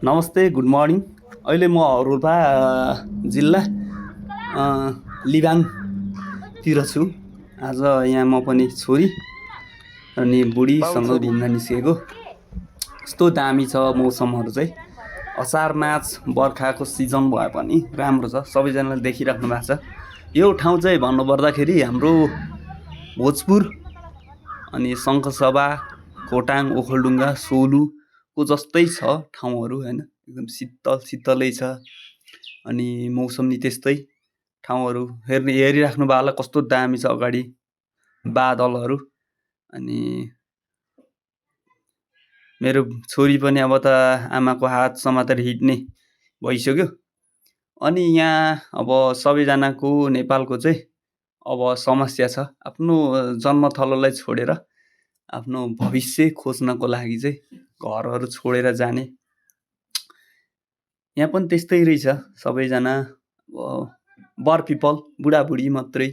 नमस्ते, good morning. अहिले म रोल्पा जिल्ला लिबाङतिर छु। आज यहाँ म पनि छोरी अनि बुढीसँग घुम्न निस्केको। कस्तो दामी छ मौसमहरू चाहिँ। असार मार्च बर्खाको सिजन भए पनि राम्रो छ। सबैजनाले देखिराख्नु भएको छ। यो ठाउँ चाहिँ भन्नुपर्दाखेरि हाम्रो भोजपुर अनि शङ्खसभा, खोटाङ, ओखलढुङ्गा, सोलुको जस्तै छ ठाउँहरू हैन। एकदम शीतलै छ अनि मौसम नि त्यस्तै। ठाउँहरू हेरिराख्नु भएको होला कस्तो दामी छ अगाडि बादलहरू। अनि मेरो छोरी पनि अब त आमाको हात समातेर हिँड्ने भइसक्यो। अनि यहाँ अब सबैजनाको नेपालको चाहिँ अब समस्या छ आफ्नो जन्मथलोलाई छोडेर आफ्नो भविष्य खोज्नको लागि चाहिँ घरहरू छोडेर जाने। यहाँ पनि त्यस्तै रहेछ। सबैजना बर पिपल बुढाबुढी मात्रै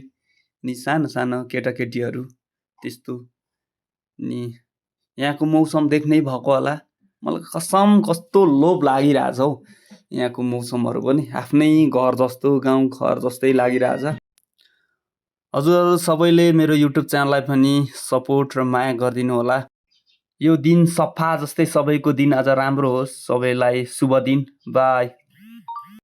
नि सानो सानो केटाकेटीहरू त्यस्तो। नि यहाँको मौसम देख्नै भएको होला। मलाई कसम कस्तो लोभ लागिरहेछ हौ यहाँको मौसमहरू पनि। आफ्नै घर जस्तो गाउँ घर जस्तै लागिरहेछ। हजुर सबैले मेरो युट्युब च्यानललाई पनि सपोर्ट र माया गरिदिनु होला। यो दिन सफा जस्तै सबैको दिन आज राम्रो होस्। सबैलाई शुभ दिन। बाई।